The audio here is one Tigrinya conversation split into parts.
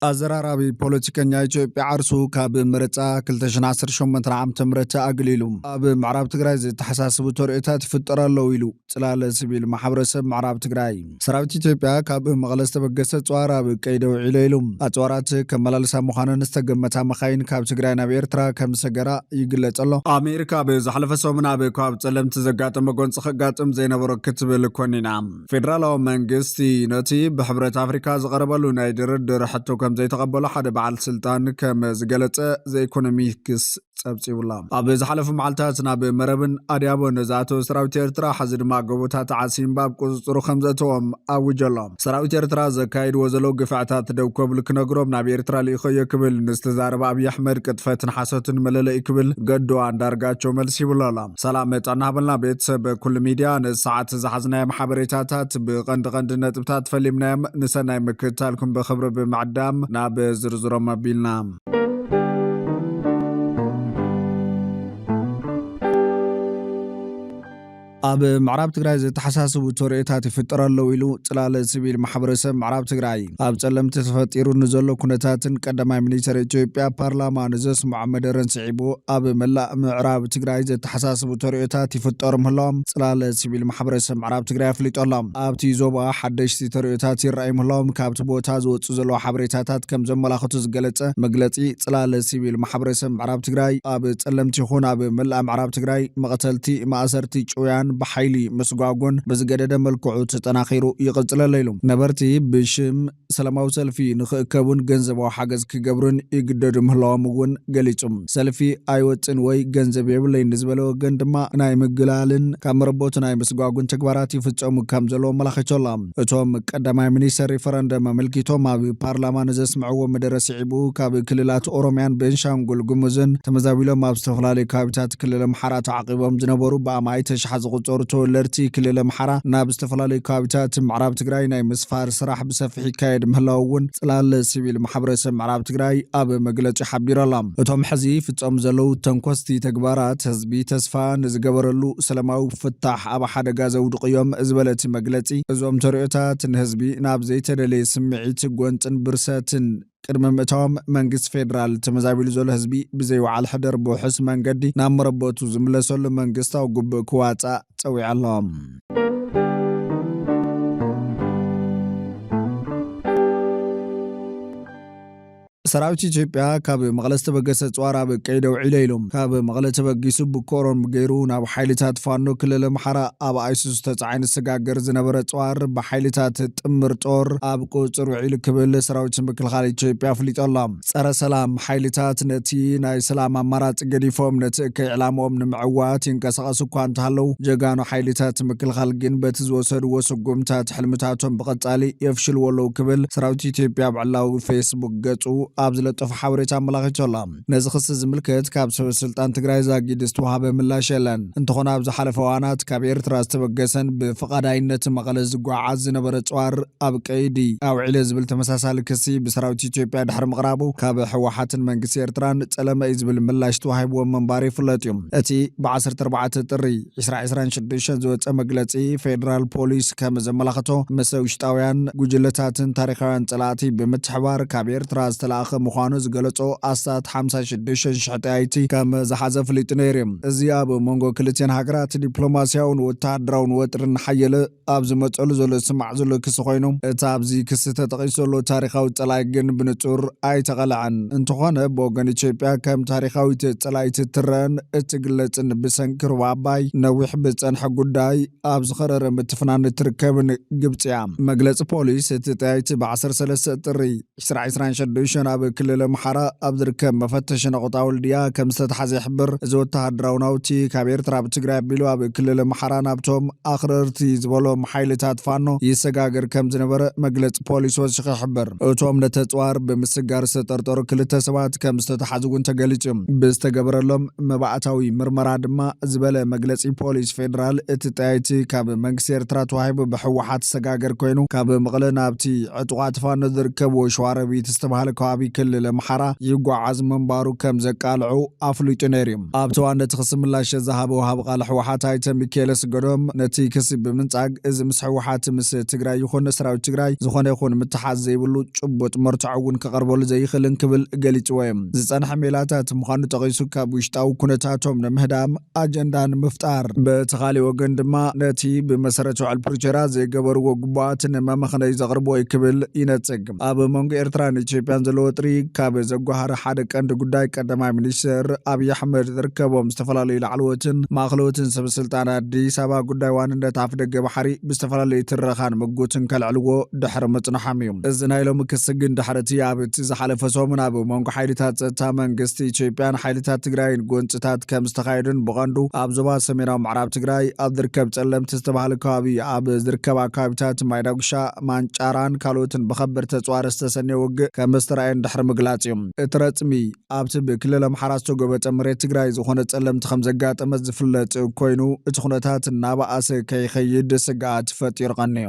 ኣዘራራቢ ፖለቲከኛ ኢትዮጵያ ዓርሱ ካብ መረፃ ክልተ ሽሕን ዓሰርተ ሸሞንተን ዓመተ ምህረት ኣግሊሉ ኣብ ምዕራብ ትግራይ ዝተሓሳስቡ ተርእዮታት ይፍጠር ኣለዉ ኢሉ ፅላለ ሲቪል ማሕበረሰብ ምዕራብ ትግራይ። ሰራዊት ኢትዮጵያ ካብ መቐለ ዝተበገሰ ኣፅዋር ኣብ ቀይዲ ኣውዒሎ ኢሉ። ኣፅዋራት ከመላልሳ ምዃነን ዝተገመታ መኻይን ካብ ትግራይ ናብ ኤርትራ ከም ዝሰገራ ይግለጽ ኣሎ። ኣሜሪካ ብዝሓለፈ ሰሙን ኣብ ከባቢ ጸለምቲ ዘጋጠመ ጎንፂ ከጋጥም ዘይነበሮ ክትብል ኮኒና። ፌደራላዊ መንግስቲ ነቲ ብሕብረት ኣፍሪካ ዝቐረበሉ ናይ ድርድር ሕቶ ከም ዘይተቐበሎ ሓደ በዓል ስልጣን ከም ዝገለጸ ዘ ኢኮኖሚክስ ጸብጺቡላ። ኣብ ዝሓለፉ መዓልታት ናብ መረብን ኣድያቦን ዝኣተወ ሰራዊት ኤርትራ፣ ሕዚ ድማ ጎቦታት ዓሲምባ ኣብ ቁጽጽሩ ከም ዘእተዎም ኣውጀሎም። ሰራዊት ኤርትራ ዘካይድዎ ዘለዉ ግፍዕታት ደው ከብሉ ክነግሮም ናብ ኤርትራ ልኢኸዮ ክብል ንዝተዛረበ ኣብይ ኣሕመድ፣ ቅጥፈትን ሓሶትን መለለዩ ክብል ገዱ ኣንዳርጋቸው መልሲ ይብሎ ኣሎ። ሰላም ጥዕና ሃበልና ቤተሰብ ኩሉ ሚድያ። ንሰዓት ዝሓዝናዮም ሓበሬታታት ብቐንዲ ቀንዲ ነጥብታት ፈሊምናዮም። ንሰናይ ምክትታልኩም ብኽብሪ ብምዕዳም ናብ ዝርዝሮም ኣቢልና። ኣብ ምዕራብ ትግራይ ዝተሓሳስቡ ተርእዮታት ይፍጠር ኣለዉ ኢሉ ጽላለ ሲቪል ማሕበረሰብ ምዕራብ ትግራይ። ኣብ ጸለምቲ ተፈጢሩ ንዘሎ ኩነታትን ቀዳማይ ሚኒስተር ኢትዮጵያ ፓርላማ ንዘስምዖ መደረን ስዒቡ፣ ኣብ መላእ ምዕራብ ትግራይ ዝተሓሳስቡ ተርእዮታት ይፍጠሩ ምህላዎም ጽላለ ሲቪል ማሕበረሰብ ምዕራብ ትግራይ ኣፍሊጡ ኣሎ። ኣብቲ ዞባ ሓደሽቲ ተርእዮታት ይረኣዩ ምህላዎም ካብቲ ቦታ ዝወጹ ዘለዉ ሓበሬታታት ከም ዘመላኽቱ ዝገለጸ መግለጺ ጽላለ ሲቪል ማሕበረሰብ ምዕራብ ትግራይ፣ ኣብ ጸለምቲ ይኹን ኣብ መላእ ምዕራብ ትግራይ መቕተልቲ፣ ማእሰርቲ፣ ጭውያን ብሓይሊ ምስጓጎን ብዝገደደ መልክዑ ተጠናኺሩ ይቕጽል ኣሎ ኢሉ። ነበርቲ ብሽም ሰላማዊ ሰልፊ ንኽእከቡን ገንዘባዊ ሓገዝ ክገብሩን ይግደዱ ምህላዎም እውን ገሊጹ። ሰልፊ ኣይወጽን ወይ ገንዘብ የብለይን ንዝበለ ወገን ድማ ናይ ምግላልን ካብ መረቦቱ ናይ ምስጓጉን ተግባራት ይፍጸሙ ከም ዘለዉ ኣመላኺቱ ኣሎ። እቶም ቀዳማይ ሚኒስተር ሪፈረንደም ኣመልኪቶም ኣብ ፓርላማ ንዘስምዕዎ መደረ ስዒቡ፣ ካብ ክልላት ኦሮሚያን ቤንሻንጉል ጉሙዝን ተመዛቢሎም ኣብ ዝተፈላለዩ ከባቢታት ክልል ኣምሓራ ተዓቂቦም ዝነበሩ ብኣማኢት ኣሽሓት ዝቑጸሩ ተወለድቲ ክልል ኣምሓራ ናብ ዝተፈላለዩ ከባቢታት ምዕራብ ትግራይ ናይ ምስፋር ስራሕ ብሰፊሕ ይካየድ ምህላው እውን ጽላለ ሲቪል ማሕበረሰብ ምዕራብ ትግራይ ኣብ መግለጺ ሓቢሩ ኣሎ። እቶም ሕዚ ይፍጸሙ ዘለዉ ተንኮስቲ ተግባራት ህዝቢ ተስፋ ንዝገበረሉ ሰላማዊ ፍታሕ ኣብ ሓደጋ ዘውድቑ እዮም ዝበለ እቲ መግለጺ፣ እዞም ተርእዮታት ንህዝቢ ናብ ዘይተደለየ ስምዒት፣ ጎንጽን ብርሰትን ቅድሚ ምእታዎም መንግስቲ ፌደራል ተመዛቢሉ ዘሎ ህዝቢ ብዘይ ወዓል ሕደር ብውሑስ መንገዲ ናብ መረበቱ ዝምለሰሉ መንግስታዊ ግቡእ ክዋጻእ ጸዊዑ ኣሎ። ሰራዊት ኢትዮጵያ ካብ መቐለ ዝተበገሰ ኣጽዋር ኣብ ቀይዲ ኣውዒለ ኢሉ። ካብ መቐለ ተበጊሱ ብኮሮን ገይሩ ናብ ሓይልታት ፋኖ ክልል ኣምሓራ ኣብ ኣይሱስ ተጻዒኑ ዝሰጋገር ዝነበረ ኣጽዋር ብሓይልታት ጥምር ጦር ኣብ ቁጽጽር ውዒሉ ክብል ሰራዊት ምክልኻል ኢትዮጵያ ኣፍሊጡ ኣሎ። ጸረ ሰላም ሓይልታት ነቲ ናይ ሰላም ኣማራጺ ገዲፎም ነቲ እከይ ዕላምኦም ንምዕዋት ይንቀሳቐሱ እኳ እንተሃለዉ፣ ጀጋኑ ሓይልታት ምክልኻል ግን በቲ ዝወሰድዎ ስጉምታት ሕልምታቶም ብቐጻሊ የፍሽልዎ ኣለዉ ክብል ሰራዊት ኢትዮጵያ ኣብ ዕላዊ ፌስቡክ ገጹ ኣብ ዝለጠፎ ሓበሬታ ኣመላኺቱ ኣሎ። ነዚ ክሲ ዝምልከት ካብ ሰበ ስልጣን ትግራይ ዛጊድ ዝተዋሃበ ምላሽ የለን። እንተኾነ ኣብ ዝሓለፈ እዋናት ካብ ኤርትራ ዝተበገሰን ብፈቓዳይነት መቐለ ዝጓዓዝ ዝነበረ ኣጽዋር ኣብ ቀይዲ ኣውዒለ ዝብል ተመሳሳሊ ክሲ ብሰራዊት ኢትዮጵያ ድሕሪ ምቕራቡ፣ ካብ ህወሓትን መንግስቲ ኤርትራን ጸለመ እዩ ዝብል ምላሽ ተዋሂብዎ ምንባሩ ይፍለጥ እዩ። እቲ ብ ዓሰርተ ኣርባዕተ ጥሪ ዕስራ ዕስራን ሽዱሽተን ዝወጸ መግለጺ፣ ፌደራል ፖሊስ ከም ዘመላኽቶ፣ ምስ ውሽጣውያን ጉጅለታትን ታሪኻውያን ጸላእቲ ብምትሕባር ካብ ኤርትራ ዝተላእኸ ምዃኑ ዝገለጾ ኣስታት ሓምሳ ሽዱሽተ ሽሕ ጠያይቲ ከም ዝሓዘ ኣፍሊጡ ነይሩ እዩ። እዚ ኣብ መንጎ ክልቲኣን ሃገራት ዲፕሎማስያውን ወተሃደራውን ወጥሪ እናሓየለ ኣብ ዝመጸሉ ዘሎ ዝስማዕ ዘሎ ክሲ ኮይኑ፣ እቲ ኣብዚ ክሲ ተጠቒሱ ዘሎ ታሪኻዊ ጸላኢ ግን ብንጹር ኣይተቐልዐን። እንተኾነ፣ ብወገን ኢትዮጵያ ከም ታሪኻዊት ጸላኢት እትረአን እትግለጽን ብሰንኪ ሩባ ኣባይ ነዊሕ ብጸንሐ ጉዳይ ኣብ ዝኸረረ ምትፍናን እትርከብን ግብጺ እያ። መግለጺ ፖሊስ፣ እቲ ጠያይቲ ብ ዓሰርተ ሰለስተ ጥሪ ዕስራ ዕስራን ሽዱሽተን ኣብ ክልል ኣምሓራ ኣብ ዝርከብ መፈተሺ ነቑጣ ወልድያ ከም ዝተታሕዘ ይሕብር። እዚ ወተሃደራዊ ናውቲ ካብ ኤርትራ ብትግራይ ኣቢሉ ኣብ ክልል ኣምሓራ ናብቶም ኣኽረርቲ ዝበሎም ሓይልታት ፋኖ ይሰጋገር ከም ዝነበረ መግለጺ ፖሊስ ወሲኹ ይሕብር። እቶም ነቲ ኣጽዋር ብምስጋር ዝተጠርጠሩ ክልተ ሰባት ከም ዝተታሕዙ እውን ተገሊጹ። ብዝተገበረሎም መባእታዊ ምርመራ ድማ ዝበለ መግለጺ ፖሊስ ፌደራል፣ እቲ ጠያይቲ ካብ መንግስቲ ኤርትራ ተዋሂቡ ብህወሓት ዝሰጋገር ኮይኑ፣ ካብ መቐለ ናብቲ ዕጡቓት ፋኖ ዝርከብዎ ሸዋሮቢት ዝተባህለ ከባቢ ክልል ኣምሓራ ይጓዓዝ ምንባሩ ከም ዘቃልዑ ኣፍሊጡ ነይሩ እዩ። ኣብቲ እዋን ነቲ ክሲ ምላሽ ዝሃበ ወሃቢ ቃል ህወሓት ኣይተ ሚካኤል ኣስገዶም ነቲ ክሲ ብምንጻግ፣ እዚ ምስ ህወሓት ምስ ትግራይ ይኹን ሰራዊት ትግራይ ዝኾነ ይኹን ምትሓዝ ዘይብሉ ጭቡጥ መርትዖ እውን ክቐርበሉ ዘይኽእልን ክብል ገሊጽዎ እዩ። ዝጸንሐ ሜላታት ምዃኑ ጠቒሱ፣ ካብ ውሽጣዊ ኩነታቶም ንምህዳም ኣጀንዳ ንምፍጣር፣ በቲ ካልእ ወገን ድማ ነቲ ብመሰረት ውዕል ፕሪቶርያ ዘይገበርዎ ግቡኣት ንመመኽነይ ዘቕርብዎ እዩ ክብል ይነጽግ። ኣብ መንጎ ኤርትራን ኢትዮጵያን ዘሎ ወጥሪ ካብ ዘጓሃረ ሓደ ቀንዲ ጉዳይ፣ ቀዳማይ ሚኒስትር ኣብይ ኣሕመድ ዝርከቦም ዝተፈላለዩ ላዕለዎትን ማእኸለዎትን ሰበስልጣን ኣዲስ ኣበባ ጉዳይ ዋንነት ኣፍደገ ባሕሪ ብዝተፈላለዩ ትረኻን ምጉትን ከልዕልዎ ድሕሪ ምጽናሖም እዩ። እዚ ናይ ሎሚ ክሲ ግን ድሕሪ እቲ ኣብቲ ዝሓለፈ ሰሙን ኣብ መንጎ ሓይልታት ጸጥታ መንግስቲ ኢትዮጵያን ሓይልታት ትግራይን ጎንጽታት ከም ዝተኻየዱን፣ ብቐንዱ ኣብ ዞባ ሰሜናዊ ምዕራብ ትግራይ ኣብ ዝርከብ ጸለምቲ ዝተባህለ ከባቢ ኣብ ዝርከባ ከባቢታት ማይዳጉሻ፣ ማንጫራን ካልኦትን ብኸበድቲ ኣጽዋር ዝተሰነየ ውግእ ከም ዝተራእየን ድሕሪ ምግላጽ እዩ። እቲ ረጽሚ ኣብቲ ብክልል ኣምሓራ ዝተጎበጠ መሬት ትግራይ ዝኾነ ጸለምቲ ከም ዘጋጠመ ዝፍለጥ ኮይኑ፣ እቲ ኩነታት እናበኣሰ ከይኸይድ ስግኣት ፈጢሩ ቀንዩ።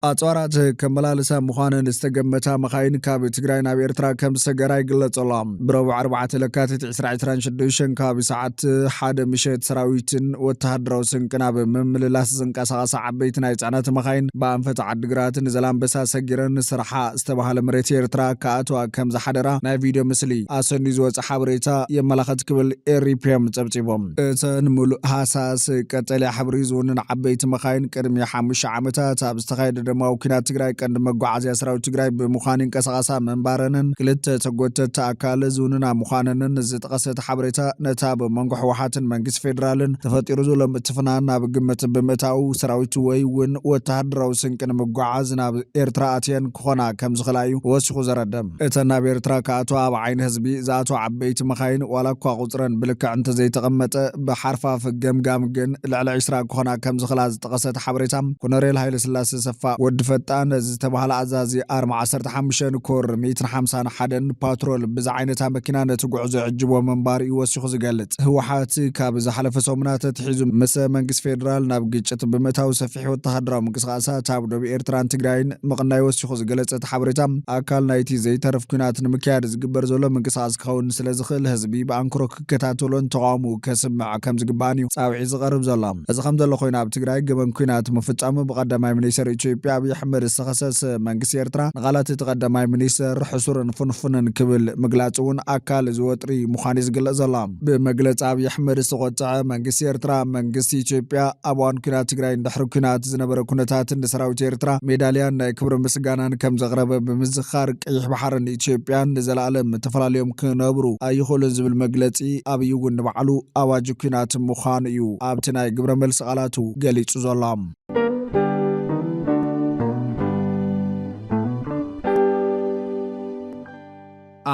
ኣጽዋራት ከመላልሳ ምዃነን ዝተገመታ መኻይን ካብ ትግራይ ናብ ኤርትራ ከም ዝሰገራ ይግለጽ ኣሎ። ብረቡዕ ኣርባዕተ ለካቲት ዕስራ ዕስራን ሽዱሽተን ከባቢ ሰዓት ሓደ ምሸት ሰራዊትን ወተሃደራዊ ስንቅን ኣብ ምምልላስ ዝንቀሳቐሳ ዓበይቲ ናይ ጽዕነት መኻይን ብኣንፈት ዓዲግራት ንዘላንበሳ ሰጊረን ስርሓ ዝተባህለ መሬት ኤርትራ ክኣትዋ ከም ዝሓደራ ናይ ቪድዮ ምስሊ ኣሰንዩ ዝወጸ ሓበሬታ የመላኸት ክብል ኤሪፒኤም ጸብጺቦም። እተን ምሉእ ሃሳስ ቀጠልያ ሕብሪ ዝውንን ዓበይቲ መኻይን ቅድሚ ሓሙሽተ ዓመታት ኣብ ዝተኻየደ ደማዊ ኲናት ትግራይ ቀንዲ መጓዓዝያ ሰራዊት ትግራይ ብምዃን ይንቀሳቐሳ ምንባረንን ክልተ ተጎተቲ ኣካል ዝውንና ምዃነንን ዝጠቐሰ እቲ ሓበሬታ፣ ነቲ ኣብ መንጎ ህወሓትን መንግስቲ ፌዴራልን ተፈጢሩ ዘሎ ምትፍናን ኣብ ግምት ብምእታው፣ ሰራዊት ወይ እውን ወተሃደራዊ ስንቂ ንምጉዓዝ ናብ ኤርትራ ኣትየን ክኾና ከም ዝኽእላ እዩ ወሲኹ ዘረደ። እተን ናብ ኤርትራ ክኣትዋ ኣብ ዓይኒ ህዝቢ ዝኣትዋ ዓበይቲ መኻይን፣ ዋላ እኳ ቁጽረን ብልክዕ እንተዘይተቐመጠ፣ ብሓርፋፍ ገምጋም ግን ልዕሊ ዕስራ ክኾና ከም ዝኽእላ ዝጠቐሰ እቲ ሓበሬታ፣ ኮሎኔል ሃይለስላሴ ሰፋ ወዲ ፈጣን ዝተባህለ ኣዛዚ ኣርማ ዓሰርተ ሓሙሽተን ኮር ሚእትን ሓምሳን ሓደን ፓትሮል ብዝዓይነታ መኪና ነቲ ጉዕዞ ይዕጅቦ ምንባሩ እዩ ወሲኹ ዝገልጽ። ህወሓት ካብ ዝሓለፈ ሰሙናት ኣትሒዙ ምስ መንግስቲ ፌዴራል ናብ ግጭት ብምእታው ሰፊሕ ወተሃደራዊ ምንቅስቓሳት ኣብ ዶብ ኤርትራን ትግራይን ምቕናይ ወሲኹ ዝገለጸ እቲ ሓበሬታ፣ ኣካል ናይቲ ዘይተርፍ ኲናት ንምክያድ ዝግበር ዘሎ ምንቅስቓስ ክኸውን ስለ ዝኽእል፣ ህዝቢ ብኣንክሮ ክከታተሎን ተቓውሞ ከስምዕ ከም ዝግባእን እዩ ጻውዒት ዝቐርብ ዘሎ። እዚ ከም ዘሎ ኮይኑ፣ ኣብ ትግራይ ገበን ኲናት ምፍጻሙ ብቀዳማይ ሚኒስትር ኢትዮጵያ ኣብይ ኣሕመድ ዝተኸሰሰ መንግስቲ ኤርትራ፣ ንቓላት እቲ ቀዳማይ ሚኒስትር ሕሱርን ፍንፉንን ክብል ምግላጹ እውን ኣካል እዚ ወጥሪ ምዃኑ እዩ ዝግለጽ ዘሎ። ብመግለጺ ኣብይ ኣሕመድ ዝተቖጥዐ መንግስቲ ኤርትራ፣ መንግስቲ ኢትዮጵያ ኣብ እዋን ኲናት ትግራይን ድሕሪ ኲናት ዝነበረ ኩነታትን ንሰራዊት ኤርትራ ሜዳልያን ናይ ክብሪ ምስጋናን ከም ዘቕረበ ብምዝኻር፣ ቀይሕ ባሕርን ኢትዮጵያን ንዘለኣለም ተፈላለዮም ክነብሩ ኣይኽእሉን ዝብል መግለጺ ኣብይ እውን ንባዕሉ ኣዋጅ ኲናት ምዃኑ እዩ ኣብቲ ናይ ግብረ መልሲ ቃላቱ ገሊጹ ዘሎ።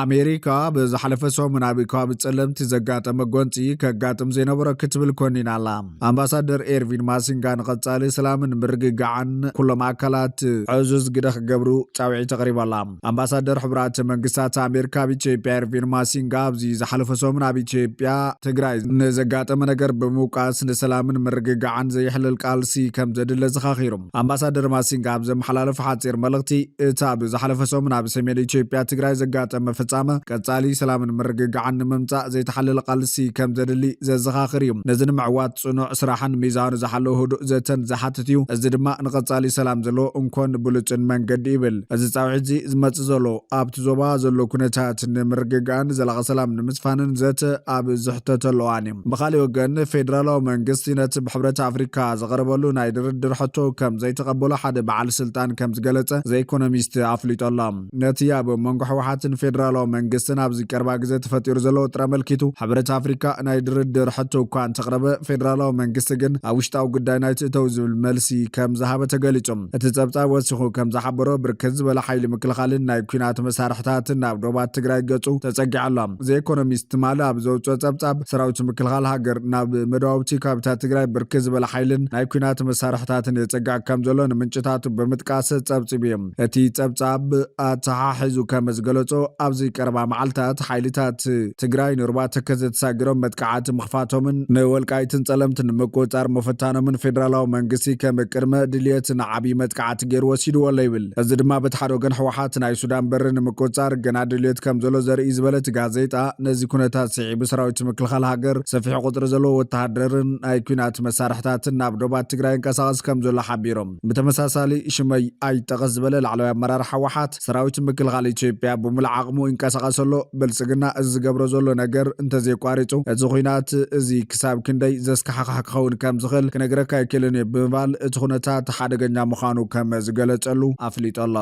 ኣሜሪካ ብዝሓለፈ ሰሙን ኣብ ከባቢ ጸለምቲ ዘጋጠመ ጎንጺ ከጋጥም ዘይነበሮ ክትብል ኮኒና ኣላ። ኣምባሳደር ኤርቪን ማሲንጋ ንቐጻሊ ሰላምን ምርግጋዕን ኩሎም ኣካላት ዕዙዝ ግደ ክገብሩ ጻውዒት ኣቕሪባ ኣላ። ኣምባሳደር ሕቡራት መንግስታት ኣሜሪካ ኣብ ኢትዮጵያ ኤርቪን ማሲንጋ ኣብዚ ዝሓለፈ ሰሙን ኣብ ኢትዮጵያ ትግራይ ንዘጋጠመ ነገር ብምውቃስ ንሰላምን ምርግጋዕን ዘየሕልል ቃልሲ ከም ዘድለ ዘኻኺሩ። ኣምባሳደር ማሲንጋ ኣብ ዘመሓላለፎ ሓጺር መልእኽቲ፣ እታ ብዝሓለፈ ሰሙን ኣብ ሰሜን ኢትዮጵያ ትግራይ ዘጋጠመ ፍጻመ ቀጻሊ ሰላምን ምርግጋዕን ንምምጻእ ዘይተሓለለ ቃልሲ ከም ዘድሊ ዘዘኻኽር እዩ። ነዚ ንምዕዋት ጽኑዕ ስራሕን ሚዛኑ ዝሓለወ ህዱእ ዘተን ዝሓትት እዩ። እዚ ድማ ንቐጻሊ ሰላም ዘለዎ እንኮን ብሉጽን መንገዲ ይብል። እዚ ጻውዒት እዚ ዝመጽእ ዘሎ ኣብቲ ዞባ ዘሎ ኩነታት ንምርግጋእን ዘላቒ ሰላም ንምስፋንን ዘተ ኣብ ዝሕተተሉ እዋን እዩ። ብኻልእ ወገን፣ ፌደራላዊ መንግስቲ ነቲ ብሕብረት ኣፍሪካ ዝቐረበሉ ናይ ድርድር ሕቶ ከም ዘይተቐበሎ ሓደ በዓል ስልጣን ከም ዝገለጸ ዘ ኢኮኖሚስት ኣፍሊጡ ኣሎ። ነቲ ኣብ መንጎ ህወሓትን ፌደራላዊ መንግስትን ኣብዚ ቀረባ ግዜ ተፈጢሩ ዘሎ ውጥረት ኣመልኪቱ፣ ሕብረት ኣፍሪካ ናይ ድርድር ሕቶ እኳ እንተቕረበ፣ ፌደራላዊ መንግስቲ ግን ኣብ ውሽጣዊ ጉዳይ ናይ ትእተው ዝብል መልሲ ከም ዝሃበ ተገሊጹ። እቲ ጸብጻብ ወሲኹ ከም ዝሓበሮ፣ ብርክት ዝበለ ሓይሊ ምክልኻልን ናይ ኲናት መሳርሕታትን ናብ ዶባት ትግራይ ገጹ ተጸጊዑ ኣሎ። ዘ ኢኮኖሚስት ትማሊ ኣብ ዘውጽኦ ጸብጻብ፣ ሰራዊት ምክልኻል ሃገር ናብ መደባውቲ ከባቢታት ትግራይ ብርክት ዝበለ ሓይልን ናይ ኲናት መሳርሕታትን የጸግዕ ከም ዘሎ ንምንጭታቱ ብምጥቃስ ጸብጺቡ እዩ። እቲ ጸብጻብ ኣተሓሒዙ ከም ዝገለጾ፣ ኣብዚ ቀረባ መዓልታት ሓይልታት ትግራይ ንሩባ ተከዘ ተሳጊሮም መጥቃዕቲ ምኽፋቶምን ንወልቃይትን ጸለምትን ንምቁጽጻር ምፍታኖምን ፌደራላዊ መንግስቲ ከም ቅድመ ድልየት ንዓብዪ መጥቃዕቲ ገይሩ ወሲድዎ ኣሎ ይብል። እዚ ድማ በቲ ሓደ ወገን ህወሓት ናይ ሱዳን በሪ ንምቁጽጻር ገና ድልየት ከም ዘሎ ዘርኢ ዝበለ እቲ ጋዜጣ፣ ነዚ ኩነታት ስዒቡ ሰራዊት ምክልኻል ሃገር ሰፊሕ ቁጽሪ ዘለዎ ወተሃደርን ናይ ኲናት መሳርሕታትን ናብ ዶባት ትግራይ ይንቀሳቐስ ከም ዘሎ ሓቢሮም። ብተመሳሳሊ ሽመይ ኣይጠቐስ ዝበለ ላዕለዋይ ኣመራርሓ ህወሓት ሰራዊት ምክልኻል ኢትዮጵያ ብምሉእ ዓቕሙ ይንቀሳቐስ ኣሎ። ብልጽግና እዚ ዝገብሮ ዘሎ ነገር እንተዘየቋሪጹ፣ እዚ ኲናት እዚ ክሳብ ክንደይ ዘስካሕክሕ ክኸውን ከም ዝኽእል ክነግረካ ኣይክእልን እየ ብምባል እቲ ኩነታት ሓደገኛ ምዃኑ ከም ዝገለጸሉ ኣፍሊጡ ኣሎ።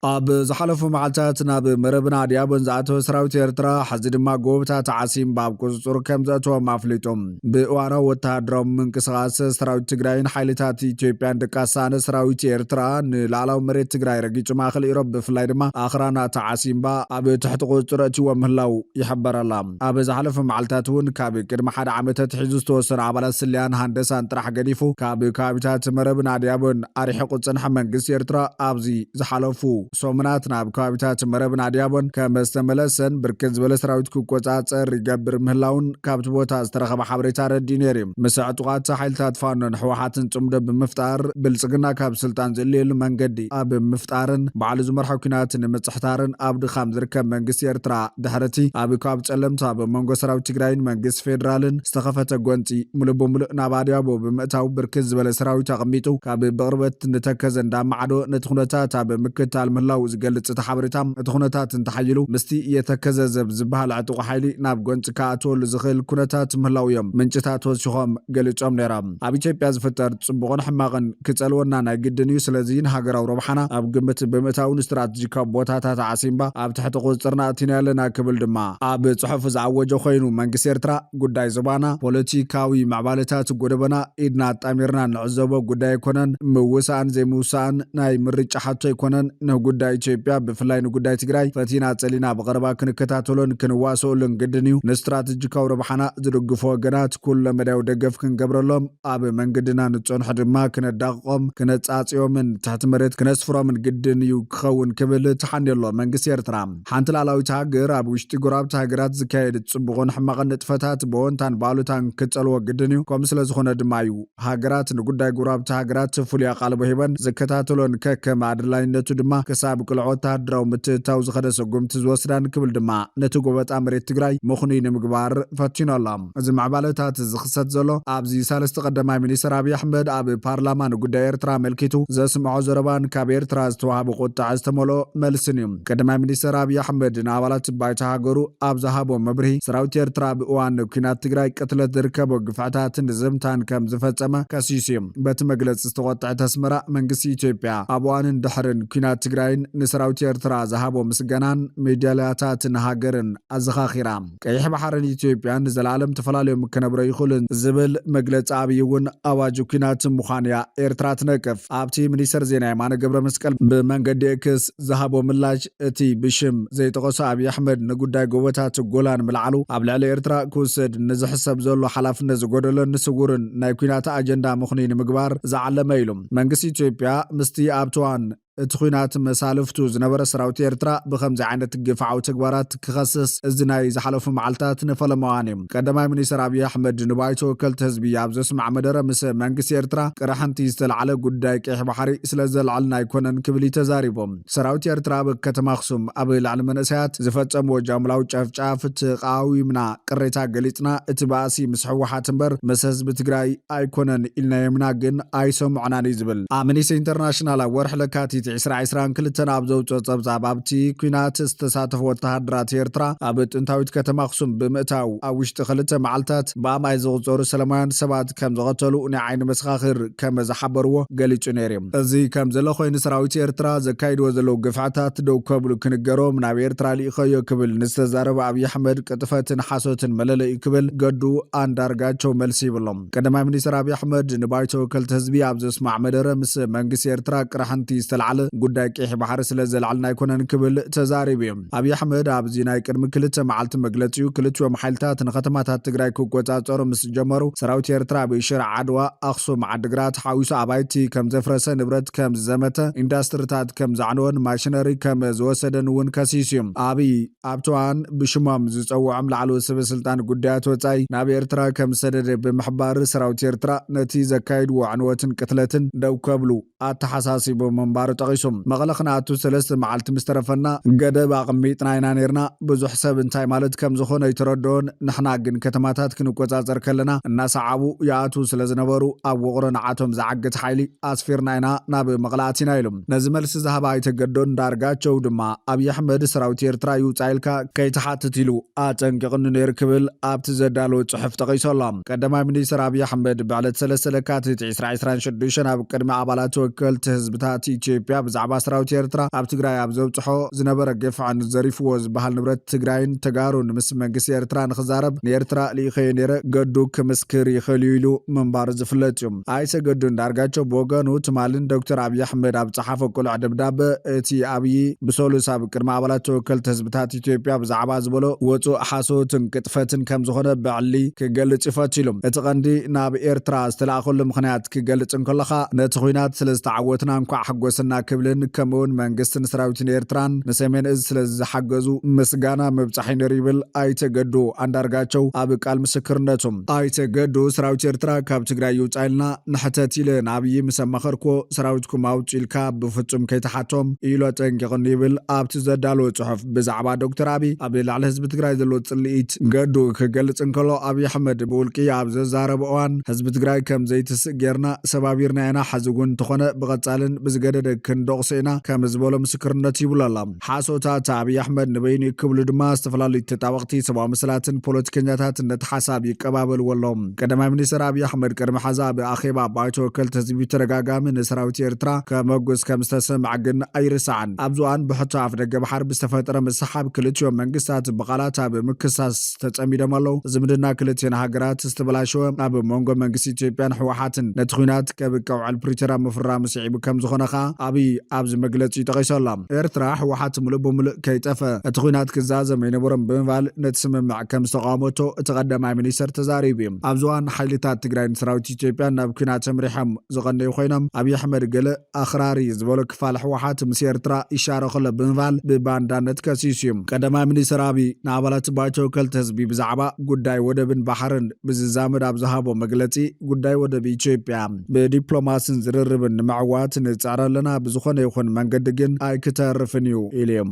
ኣብ ዝሓለፉ መዓልታት ናብ መረብን ኣድያቦን ዝኣተወ ሰራዊት ኤርትራ፣ ሕዚ ድማ ጎቦታት ዓሲምባ ኣብ ቁጽጽሩ ከም ዘእተዎም ኣፍሊጡ። ብእዋናዊ ወተሃደራዊ ምንቅስቓስ ሰራዊት ትግራይን ሓይልታት ኢትዮጵያን ድቃስ ሰኣነ ሰራዊት ኤርትራ ንላዕላዊ መሬት ትግራይ ረጊጹ ማእከል ኢሮብ ብፍላይ ድማ ኣኽራናት ዓሲምባ ኣብ ትሕቲ ቁጽጽር ኣእትይዎ ምህላው ይሕበር ኣሎ። ኣብ ዝሓለፈ መዓልታት እውን ካብ ቅድሚ ሓደ ዓመት ኣትሒዙ ዝተወሰኑ ኣባላት ስለያን ሃንደሳን ጥራሕ ገዲፉ ካብ ከባቢታት መረብን ኣድያቦን ኣርሒቑ ዝጸንሐ መንግስቲ ኤርትራ ኣብዚ ዝሓለፉ ሰሙናት ናብ ከባቢታት መረብን ኣድያቦን ከም ዝተመለሰን ብርክት ዝበለ ሰራዊት ክቆጻጸር ይገብር ምህላውን ካብቲ ቦታ ዝተረኸበ ሓበሬታ ኣረዲኡ ነይሩ እዩ። ምስ ዕጡቓት ሓይልታት ፋኖን ህወሓትን ጽምዶ ብምፍጣር ብልጽግና ካብ ስልጣን ዝእልየሉ መንገዲ ኣብ ምፍጣርን ባዕሉ ዝመርሖ ኲናት ንምጽሕታርን ኣብ ድኻም ዝርከብ መንግስቲ ኤርትራ ድሕርቲ ኣብ ከባቢ ጸለምቲ ኣብ መንጎ ሰራዊት ትግራይን መንግስቲ ፌደራልን ዝተኸፈተ ጎንጺ ሙሉእ ብሙሉእ ናብ ኣድያቦ ብምእታው ብርክት ዝበለ ሰራዊት ኣቐሚጡ ካብ ብቕርበት ንተከዘ እንዳማዕዶ ነቲ ኩነታት ኣብ ምክትታል ምህላው ዝገልጽ እቲ ሓበሬታ፣ እቲ ኩነታት እንተሓይሉ ምስቲ የተከዘ ዘብ ዝበሃል ዕጡቕ ሓይሊ ናብ ጎንጺ ክኣትወሉ ዝኽእል ኩነታት ምህላው እዮም ምንጭታት ወሲኾም ገሊጾም ነይሮም። ኣብ ኢትዮጵያ ዝፍጠር ጽቡቕን ሕማቕን ክጸልወና ናይ ግድን እዩ። ስለዚ ንሃገራዊ ረብሓና ኣብ ግምት ብምእታው ንስትራተጂካዊ ቦታታት ዓሲምባ ኣብ ትሕቲ ቁጽጽርና ኣእቲና ኣለና ክብል ድማ ኣብ ጽሑፉ ዝኣወጀ ኮይኑ መንግስቲ ኤርትራ ጉዳይ ዞባና ፖለቲካዊ ምዕባለታት ጎደቦና ኢድና ኣጣሚርና ንዕዘቦ ጉዳይ ኣይኮነን። ምውሳእን ዘይምውሳእን ናይ ምርጫ ሕቶ ኣይኮነን። ንጉዳይ ኢትዮጵያ ብፍላይ ንጉዳይ ትግራይ ፈቲና ጸሊና ብቐረባ ክንከታተሎን ክንዋሰኡሉን ግድን እዩ። ንስትራተጂካዊ ረብሓና ዝድግፉ ወገናት ኩለ መዳያዊ ደገፍ ክንገብረሎም ኣብ መንገድና ንጸንሑ ድማ ክነዳቕቖም፣ ክነጻጽዮምን ትሕቲ መሬት ክነስፍሮምን ግድን እዩ ክኸውን ክብል ተሓንዮ ኣሎ መንግስቲ ኤርትራ። ሓንቲ ላዕላዊት ሃገር ኣብ ውሽጢ ጎረባብቲ ሃገራት ዝካየድ ጽቡቕን ሕማቕን ንጥፈታት ብወንታን ብኣሉታን ክጸልዎ ግድን እዩ። ከምኡ ስለ ዝኾነ ድማ እዩ ሃገራት ንጉዳይ ጎረባብቲ ሃገራት ፍሉይ ኣቓልቦ ሂበን ዝከታተሎን ከከም ኣድላይነቱ ድማ ክሳብ ቅልዕ ወተሃደራዊ ምትእትታው ዝኸደ ስጉምቲ ዝወስዳን ክብል ድማ ነቲ ጎበጣ መሬት ትግራይ ምኽኑይ ንምግባር ፈቲኑ ኣሎ። እዚ ምዕባለታት ዝኽሰት ዘሎ ኣብዚ ሳልስቲ ቀዳማይ ሚኒስትር ኣብይ ኣሕመድ ኣብ ፓርላማ ንጉዳይ ኤርትራ ኣመልኪቱ ዘስምዖ ዘረባን ካብ ኤርትራ ዝተዋህበ ቁጥዐ ዝተመልኦ መልስን እዩ። ቀዳማይ ሚኒስትር ኣብይ ኣሕመድ ንኣባላት ባይቶ ሃገሩ ኣብ ዝሃቦ መብርሂ ሰራዊት ኤርትራ ኣብ እዋን ኲናት ትግራይ ቅትለት ዝርከቦ ግፍዕታትን ዝምታን ከም ዝፈጸመ ከሲሱ እዩ። በቲ መግለጺ ዝተቖጥዐት ኣስመራ መንግስቲ ኢትዮጵያ ኣብ እዋንን ድሕርን ኲናት ትግራይን ንሰራዊት ኤርትራ ዝሃቦ ምስጋናን ሜዳልያታትን ሃገርን ኣዘኻኺራ። ቀይሕ ባሕርን ኢትዮጵያን ንዘለኣለም ተፈላለዮም ክነብሮ ይኽእሉን ዝብል መግለጺ ኣብይ እውን ኣዋጅ ኲናት ምዃን እያ ኤርትራ ትነቅፍ። ኣብቲ ሚኒስተር ዜና የማነ ገብረ መስቀል ብመንገዲ ኤክስ ዝሃቦ ምላሽ፣ እቲ ብሽም ዘይጠቐሶ ኣብይ ኣሕመድ ንጉዳይ ጎቦታት ጎላን ምልዓሉ ኣብ ልዕሊ ኤርትራ ክውሰድ ንዝሕሰብ ዘሎ ሓላፍነት ዝጎደሎን ንስውርን ናይ ኲናት ኣጀንዳ ምኽኑይ ንምግባር ዝዓለመ ኢሉ። መንግስቲ ኢትዮጵያ ምስቲ ኣብቲ እዋን እቲ ኲናት መሳልፍቱ ዝነበረ ሰራዊት ኤርትራ ብኸምዚ ዓይነት ግፍዓዊ ተግባራት ክኸስስ እዚ ናይ ዝሓለፉ መዓልታት ንፈለማ እዋን እዩ። ቀዳማይ ሚኒስትር ኣብይ ኣሕመድ ንባይቶ ወከልቲ ህዝቢ ኣብ ዘስማዕ መደረ ምስ መንግስቲ ኤርትራ ቅረ ሓንቲ ዝተላዕለ ጉዳይ ቀይሕ ባሕሪ ስለ ዘልዓልና ኣይኮነን ክብል እዩ ተዛሪቡ። ሰራዊት ኤርትራ ኣብ ከተማ ኣኽሱም ኣብ ልዕሊ መንእሰያት ዝፈጸምዎ ጃምላዊ ጨፍጫፍ ተቓዊምና ቅሬታ ገሊጽና፣ እቲ ባእሲ ምስ ህወሓት እምበር ምስ ህዝቢ ትግራይ ኣይኮነን ኢልናዮም ኢና፣ ግን ኣይሰምዑናን እዩ ዝብል። ኣምኒስቲ ኢንተርናሽናል ኣብ ወርሒ ለካቲት ዕስራ ዕስራን ክልተን ኣብ ዘውፅኦ ጸብጻብ ኣብቲ ኲናት ዝተሳተፉ ወተሃደራት ኤርትራ ኣብ ጥንታዊት ከተማ ኣኽሱም ብምእታው ኣብ ውሽጢ ክልተ መዓልታት ብኣማይ ዝቑጸሩ ሰላማውያን ሰባት ከም ዝቐተሉ ናይ ዓይኒ መሰኻኽር ከም ዝሓበርዎ ገሊጹ ነይሩ እዩ። እዚ ከም ዘሎ ኮይኑ ሰራዊት ኤርትራ ዘካይድዎ ዘለዉ ግፍዕታት ደው ከብሉ ክንገሮም ናብ ኤርትራ ልኢኸዮ ክብል ንዝተዛረበ ኣብይ ኣሕመድ ቅጥፈትን ሓሶትን መለለዩ ክብል ገዱ ኣንዳርጋቸው መልሲ ይብሎም። ቀዳማይ ሚኒስትር ኣብይ ኣሕመድ ንባይቶ ወከልቲ ህዝቢ ኣብ ዘስማዕ መደረ ምስ መንግስቲ ኤርትራ ቅረ ሓንቲ ዝተላዕለ ጉዳይ ቀይሕ ባሕሪ ስለ ዘልዓልና ኣይኮነን ክብል ተዛሪቡ እዩ። ኣብይ ኣሕመድ ኣብዚ ናይ ቅድሚ ክልተ መዓልቲ መግለጺኡ፣ ክልቲኦም ሓይልታት ንከተማታት ትግራይ ክቆጻጸሩ ምስ ጀመሩ፣ ሰራዊት ኤርትራ ብሽረ ዓድዋ፣ ኣኽሱም፣ ዓድግራት ሓዊሱ ኣባይቲ ከም ዘፍረሰ፣ ንብረት ከም ዝዘመተ፣ ኢንዳስትሪታት ከም ዘዕነወን ማሽነሪ ከም ዝወሰደን እውን ከሲሱ እዩ። ኣብይ ኣብቲ እዋን ብሽሞም ዝጸውዖም ላዕለዎት ሰበ ስልጣን ጉዳያት ወጻኢ ናብ ኤርትራ ከም ዝሰደደ ብምሕባር፣ ሰራዊት ኤርትራ ነቲ ዘካየድዎ ዕንወትን ቅትለትን ደው ከብሉ ኣተሓሳሲቡ ምንባሩ ጠቒሱ። መቐለ ክንኣቱ ሰለስተ መዓልቲ ምስ ተረፈና ገደብ ኣቕሚጥና ኢና ነይርና። ብዙሕ ሰብ እንታይ ማለት ከም ዝኾነ ኣይተረድኦን። ንሕና ግን ከተማታት ክንቆጻጸር ከለና እናሰዓቡ ይኣትዉ ስለ ዝነበሩ፣ ኣብ ውቕሮ ንዓቶም ዝዓግት ሓይሊ ኣስፊርና ኢና ናብ መቐለ ኣቲና ኢሉ። ነዚ መልሲ ዝሃበ ኣይተ ገዱ ኣንዳርጋቸው ድማ፣ ኣብይ ኣሕመድ ሰራዊት ኤርትራ ይውጻእ ኢልካ ከይትሓትት ኢሉ ኣጠንቂቕኒ ነይሩ ክብል ኣብቲ ዘዳለዎ ጽሑፍ ጠቒሱ ኣሎ። ቀዳማይ ሚኒስትር ኣብይ ኣሕመድ ብዕለት ሰለስተ ለካቲት ዕስራ ዕስራን ሽዱሽተን ኣብ ቅድሚ ኣባላት ተወከልቲ ህዝብታት ኢትዮጵያ ብዛዕባ ሰራዊት ኤርትራ ኣብ ትግራይ ኣብ ዘብጽሖ ዝነበረ ግፍዕን ዘሪፍዎ ዝበሃል ንብረት ትግራይን ተጋሩን ምስ መንግስቲ ኤርትራ ንክዛረብ ንኤርትራ ልኢኸዮ ነይረ፣ ገዱ ክምስክር ይኽእል እዩ ኢሉ ምንባሩ ዝፍለጥ እዩ። ኣይተ ገዱ ኣንዳርጋቸው ብወገኑ፣ ትማልን ዶክተር ኣብይ ኣሕመድ ኣብ ጸሓፎ ቅሉዕ ደብዳበ፣ እቲ ኣብይ ብሰሉስ ኣብ ቅድሚ ኣባላት ተወከልቲ ህዝብታት ኢትዮጵያ ብዛዕባ ዝበሎ ወጹእ ሓሶትን ቅጥፈትን ከም ዝኾነ ብዕሊ ክገልጽ ይፈቱ ኢሉ። እቲ ቀንዲ ናብ ኤርትራ ዝተላእኸሉ ምኽንያት ክገልጽ እንከለኻ፣ ነቲ ኹናት ስለ ዝተዓወትና እንኳዕ ሓጎሰና ክብልን፣ ከምኡውን መንግስትን ሰራዊትን ኤርትራን ንሰሜን እዝ ስለ ዝሓገዙ ምስጋና ምብጻሕ እዩ ነይሩ ይብል ኣይተ ገዱ ኣንዳርጋቸው ኣብ ቃል ምስክርነቱ። ኣይተ ገዱ፣ ሰራዊት ኤርትራ ካብ ትግራይ ይውጻእ ኢልና ንሕተት ኢለ ንኣብይ ምስ ኣማኸርክዎ፣ ሰራዊትኩም ኣውጹ ኢልካ ብፍጹም ከይትሓቶም ኢሉ ኣጠንቂቕኒ ይብል ኣብቲ ዘዳለዎ ጽሑፍ። ብዛዕባ ዶክተር ኣብይ ኣብ ልዕሊ ህዝቢ ትግራይ ዘለዎ ጽልኢት ገዱ ክገልጽ እንከሎ፣ ኣብይ ኣሕመድ ብውልቂ ኣብ ዘዛረቦ እዋን፣ ህዝቢ ትግራይ ከም ዘይትስእ ጌርና ሰባቢርና ኢና፣ ሕዚ እውን እንተኾነ ብቐጻልን ብዝገደደ ክንደቑሶ ኢና ከም ዝበሎ ምስክርነት ይብሉ ኣሎ። ሓሶታት ኣብይ ኣሕመድ ንበይኑ እዩ ክብሉ ድማ ዝተፈላለዩ ተጣበቕቲ ሰብኣዊ መሰላትን ፖለቲከኛታትን ነቲ ሓሳብ ይቀባበልዎ ኣለዉ። ቀዳማይ ሚኒስትር ኣብይ ኣሕመድ ቅድሚ ሓዚ ኣብ ኣኼባ ባይቶ ወከልቲ ህዝቢ ብተደጋጋሚ ንሰራዊት ኤርትራ ከመጉስ ከም ዝተሰምዐ ግን ኣይርሳዕን። ኣብዚ እዋን ብሕቶ ኣፍ ደገ ባሕሪ ብዝተፈጠረ ምስሓብ ክልቲኦም መንግስታት ብቓላት ኣብ ምክሳስ ተጸሚዶም ኣለዉ። ዝምድና ክልቲኦን ሃገራት ዝተበላሸወ ኣብ መንጎ መንግስቲ ኢትዮጵያን ህወሓትን ነቲ ኲናት ከብቅዕ ውዕል ፕሪቶርያ ምፍራም ስዒቡ ከም ዝኾነ ከኣ ኣብይ ኣብዚ መግለጺ ጠቒሱ ኣሎ። ኤርትራ ህወሓት ምሉእ ብምሉእ ከይጠፈ እቲ ኲናት ክዛዘም ኣይነበሮን ብምባል ነቲ ስምምዕ ከም ዝተቃወመቶ እቲ ቀዳማይ ሚኒስተር ተዛሪቡ እዩ። ኣብዚ እዋን ሓይልታት ትግራይን ሰራዊት ኢትዮጵያን ናብ ኲናት ኣምሪሖም ዝቐነዩ ኮይኖም፣ ኣብይ ኣሕመድ ገለ ኣኽራሪ ዝበሎ ክፋል ህወሓት ምስ ኤርትራ ይሻረኽ ኣሎ ብምባል ብባንዳነት ከሲሱ እዩ። ቀዳማይ ሚኒስተር ኣብይ ንኣባላት ባይቶ ወከልቲ ህዝቢ ብዛዕባ ጉዳይ ወደብን ባሕርን ብዝዛመድ ኣብ ዝሃቦ መግለጺ፣ ጉዳይ ወደብ ኢትዮጵያ ብዲፕሎማስን ዝርርብን ንምዕዋት ንጽዕር ኣለና፣ ብዝኾነ ይኹን መንገዲ ግን ኣይክተርፍን እዩ ኢሉ እዩ።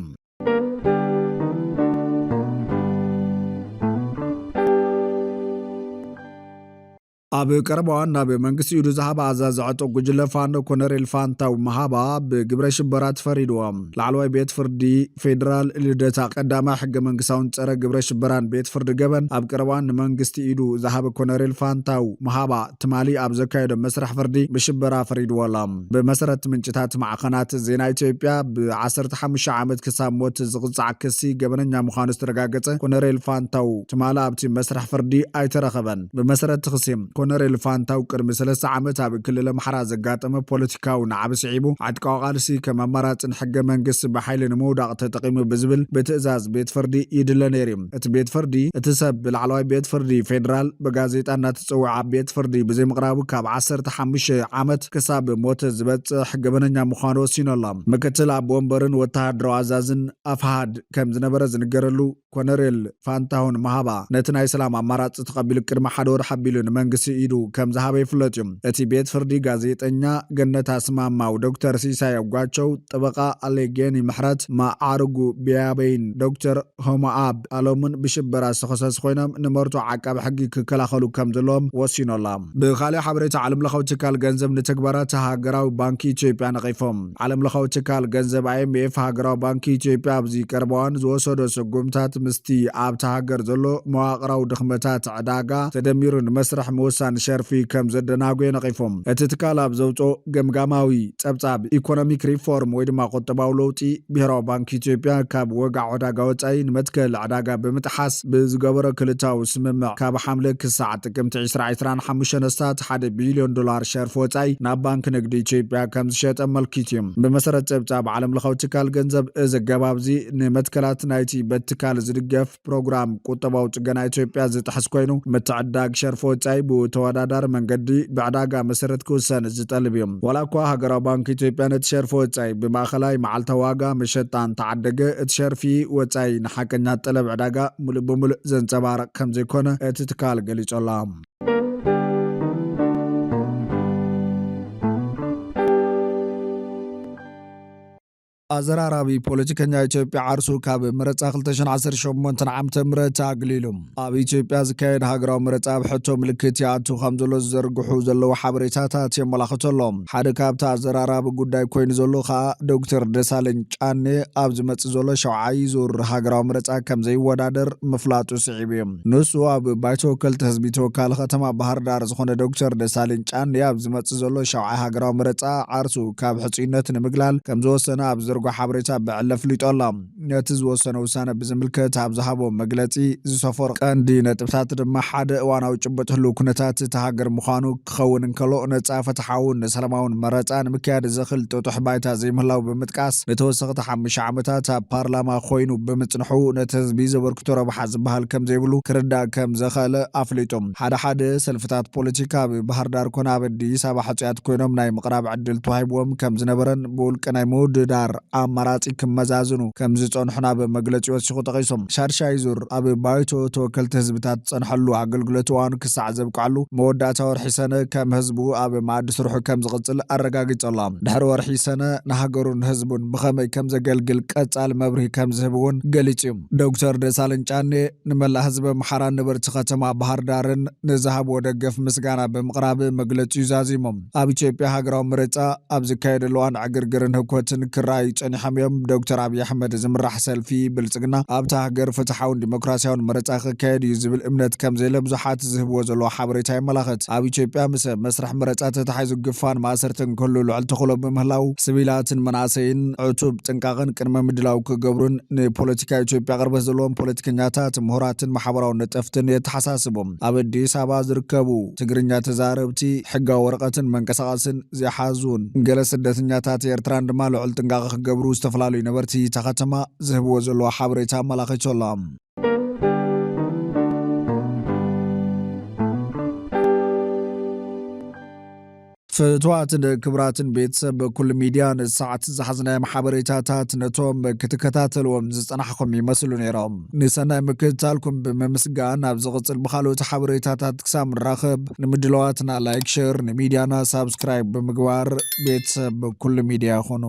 ኣብ ቀረባ እዋን ናብ መንግስቲ ኢዱ ዝሃበ ኣዛዚ ዕጡቕ ጉጅለ ፋኖ ኮነሬል ፋንታው መሃባ ብግብረ ሽበራ ተፈሪድዎ። ላዕለዋይ ቤት ፍርዲ ፌዴራል ልደታ ቀዳማይ ሕገ መንግስታውን ጸረ ግብረ ሽበራን ቤት ፍርዲ ገበን ኣብ ቀረባ እዋን ንመንግስቲ ኢዱ ዝሃበ ኮነሬል ፋንታው መሃባ ትማሊ ኣብ ዘካየዶ መስርሕ ፍርዲ ብሽበራ ፈሪድዎ ኣሎ። ብመሰረት ምንጭታት ማዕኸናት ዜና ኢትዮጵያ፣ ብ ዓሰርተ ሓሙሽተ ዓመት ክሳብ ሞት ዝቕጻዕ ክሲ ገበነኛ ምዃኑ ዝተረጋገጸ ኮነሬል ፋንታው ትማሊ ኣብቲ መስርሕ ፍርዲ ኣይተረኸበን። ብመሰረት እቲ ክሲ፣ ኮነሬል ፋንታው ቅድሚ ሰለስተ ዓመት ኣብ ክልል ኣምሓራ ዘጋጠመ ፖለቲካዊ ናዕቢ ስዒቡ፣ ዕጥቃዊ ቃልሲ ከም ኣማራጽን ሕገ መንግስቲ ብሓይሊ ንምውዳቕ ተጠቒሙ ብዝብል ብትእዛዝ ቤት ፍርዲ ይድለ ነይሩ እዩ። እቲ ቤት ፍርዲ፣ እቲ ሰብ ብላዕለዋይ ቤት ፍርዲ ፌዴራል ብጋዜጣ እናተጸውዐ ኣብ ቤት ፍርዲ ብዘይምቕራቡ ካብ ዓሰርተ ሓሙሽተ ዓመት ክሳብ ሞት ዝበጽሕ ገበነኛ ምዃኑ ወሲኑ ኣሎ። ምክትል ኣቦ ወንበርን ወተሃደራዊ ኣዛዝን ኣፍሃድ ከም ዝነበረ ዝንገረሉ ኮነሬል ፋንታሁን ማሃባ ነቲ ናይ ሰላም ኣማራጺ ተቐቢሉ ቅድሚ ሓደ ወርሒ ኣቢሉ ንመንግስቲ ኢዱ ከም ዝሃበ ይፍለጥ እዩ። እቲ ቤት ፍርዲ ጋዜጠኛ ገነት ኣስማማው፣ ዶክተር ሲሳይ ኣጓቸው፣ ጠበቓ ኣሌጌኒ ምሕረት፣ ማዓርጉ ቢያበይን ዶክተር ሆሞኣብ ኣሎምን ብሽበራ ዝተኸሰሱ ኮይኖም፣ ንመርትዖ ዓቃቢ ሕጊ ክከላኸሉ ከም ዘለዎም ወሲኑ ኣሎ። ብኻልእ ሓበሬታ፣ ዓለምለኻዊ ትካል ገንዘብ ንተግባራት ሃገራዊ ባንኪ ኢትዮጵያ ነቒፎም። ዓለምለኻዊ ትካል ገንዘብ ኣይ ኤም ኤፍ፣ ሃገራዊ ባንኪ ኢትዮጵያ ኣብዚ ቀረባ እዋን ዝወሰዶ ስጉምታት ምስቲ ኣብታ ሃገር ዘሎ መዋቕራዊ ድኽመታት ዕዳጋ ተደሚሩ ንመስርሕ ምውሳን ውሳን ሸርፊ ከም ዘደናጎየ ነቒፎም። እቲ ትካል ኣብ ዘውፅኦ ገምጋማዊ ጸብጻብ፣ ኢኮኖሚክ ሪፎርም ወይ ድማ ቁጠባዊ ለውጢ፣ ብሄራዊ ባንክ ኢትዮጵያ ካብ ወግዓዊ ዕዳጋ ወጻኢ ንመትከል ዕዳጋ ብምጥሓስ ብዝገበሮ ክልታዊ ስምምዕ፣ ካብ ሓምለ ክሳዕ ጥቅምቲ ዕስራ ዕስራን ሓሙሽተን ኣስታት ሓደ ቢልዮን ዶላር ሸርፊ ወጻኢ ናብ ባንክ ንግዲ ኢትዮጵያ ከም ዝሸጠ ኣመልኪቱ እዩ። ብመሰረት ጸብጻብ ዓለም ለኻዊ ትካል ገንዘብ፣ እዚ ኣገባብ እዚ ንመትከላት ናይቲ በቲ ትካል ዝድገፍ ፕሮግራም ቁጠባዊ ጽገና ኢትዮጵያ ዝጥሕስ ኮይኑ፣ ምትዕድዳግ ሸርፊ ወጻኢ ብተወዳዳሪ መንገዲ ብዕዳጋ መሰረት ክውሰን ዝጠልብ እዩ። ዋላ እኳ ሃገራዊ ባንክ ኢትዮጵያ ነቲ ሸርፊ ወጻኢ ብማእኸላይ መዓልታዊ ዋጋ መሸጣ እንተዓደገ፣ እቲ ሸርፊ ወጻኢ ንሓቀኛ ጠለብ ዕዳጋ ሙሉእ ብሙሉእ ዘንጸባርቕ ከም ዘይኮነ እቲ ትካል ገሊጹ ኣሎ። ኣዘራራቢ ፖለቲከኛ ኢትዮጵያ ዓርሱ ካብ መረጻ ክልተ ሽሕን ዓሰርተ ሸሞንተን ዓመተ ምህረት ኣግሊሉ። ኣብ ኢትዮጵያ ዝካየድ ሃገራዊ መረጻ ኣብ ሕቶ ምልክት ይኣቱ ከም ዘሎ ዝዘርግሑ ዘለዉ ሓበሬታታት የመላኽቱ ኣሎ። ሓደ ካብቲ ኣዘራራቢ ጉዳይ ኮይኑ ዘሎ ከኣ ዶክተር ደሳለኝ ጫኔ ኣብ ዝመጽእ ዘሎ ሸውዓይ ዙር ሃገራዊ መረጻ ከም ዘይወዳደር ምፍላጡ ስዒቡ እዩ። ንሱ ኣብ ባይቶ ወከልቲ ህዝቢ ተወካሊ ከተማ ባህር ዳር ዝኾነ ዶክተር ደሳለኝ ጫኔ ኣብ ዝመጽእ ዘሎ ሸውዓይ ሃገራዊ መረጻ ዓርሱ ካብ ሕጹይነት ንምግላል ከም ዝወሰነ ኣብ ዝዘርጎ ሓበሬታ ብዕለ ኣፍሊጡ ኣሎ። ነቲ ዝወሰነ ውሳነ ብዝምልከት ኣብ ዝሃቦ መግለጺ ዝሰፈሩ ቀንዲ ነጥብታት ድማ፣ ሓደ፣ እዋናዊ ጭቡጥ ህልው ኩነታት እታ ሃገር ምዃኑ ክኸውን እንከሎ፣ ነጻ፣ ፍትሓውን ሰላማውን መረጻ ንምክያድ ዘኽእል ጥጡሕ ባይታ ዘይምህላው ብምጥቃስ፣ ንተወሰኽቲ ሓሙሽተ ዓመታት ኣብ ፓርላማ ኮይኑ ብምጽንሑ ነቲ ህዝቢ ዘበርክቶ ረብሓ ዝበሃል ከም ዘይብሉ ክርዳእ ከም ዘኽኣለ ኣፍሊጡ። ሓደ ሓደ ሰልፍታት ፖለቲካ ኣብ ባህር ዳር ኮነ ኣብ ኣዲስ ኣበባ ሕጹያት ኮይኖም ናይ ምቕራብ ዕድል ተዋሂብዎም ከም ዝነበረን ብውልቂ ናይ ምውድዳር ኣማራጺ ክመዛዝኑ ከም ዝጸንሑን ኣብ መግለጺ ወሲኹ ጠቒሱ። ሻድሻይ ዙር ኣብ ባይቶ ተወከልቲ ህዝብታት ዝጸንሐሉ ኣገልግሎት እዋኑ ክሳዕ ዘብቅዐሉ መወዳእታ ወርሒ ሰነ ከም ህዝቡ ኣብ መኣዲ ስርሑ ከም ዝቕጽል ኣረጋጊጹ ኣሎ። ድሕሪ ወርሒ ሰነ ንሃገሩን ህዝቡን ብኸመይ ከም ዘገልግል ቀጻሊ መብርሂ ከም ዝህብ እውን ገሊጹ እዩ። ዶክተር ደሳለኝ ጫኔ ንመላእ ህዝቢ ኣምሓራን ነበርቲ ከተማ ባህር ዳርን ንዝሃብዎ ደገፍ ምስጋና ብምቕራብ መግለጺ እዩ ዛዚሙ። ኣብ ኢትዮጵያ ሃገራዊ ምርጫ ኣብ ዝካየደሉ እዋን ዕግርግርን ህኮትን ክረኣዩ ጸኒሖም እዮም። ዶክተር ኣብይ ኣሕመድ ዝምራሕ ሰልፊ ብልጽግና ኣብታ ሃገር ፍትሓውን ዲሞክራሲያውን ምርጫ ክካየድ እዩ ዝብል እምነት ከም ዘየለ ብዙሓት ዝህብዎ ዘለዉ ሓበሬታ የመላኽት። ኣብ ኢትዮጵያ ምስ መስርሕ ምርጫ ተታሒዙ ግፋን ማእሰርትን ክህሉ ልዑል ተኽእሎ ብምህላው፣ ስቪላትን መናእሰይን ዕቱብ ጥንቃቕን ቅድመ ምድላው ክገብሩን ንፖለቲካ ኢትዮጵያ ቅርበት ዘለዎም ፖለቲከኛታት፣ ምሁራትን ማሕበራዊ ነጠፍትን የተሓሳስቦም። ኣብ ኣዲስ ኣበባ ዝርከቡ ትግርኛ ተዛረብቲ፣ ሕጋዊ ወረቐትን መንቀሳቐስን ዘይሓዙን ገለ ስደተኛታት ኤርትራን ድማ ልዑል ጥንቃቐ ክገብሩ ዝተፈላለዩ ነበርቲ እታ ከተማ ዝህብዎ ዘለዉ ሓበሬታ ኣመላኺቱ ኣሎ። ፍትዋትን ክቡራትን ቤተሰብ ኩሉ ሚድያ፣ ንሰዓት ዝሓዝናዮም ሓበሬታታት ነቶም ክትከታተልዎም ዝጸናሕኩም ይመስሉ ነይሮም። ንሰናይ ምክትታልኩም ብምምስጋን፣ ኣብ ዝቕጽል ብኻልኦት ሓበሬታታት ክሳብ ንራኸብ፣ ንምድለዋትና ላይክ፣ ሸር፣ ንሚድያና ሳብስክራይብ ብምግባር ቤተሰብ ኩሉ ሚድያ ይኹኑ።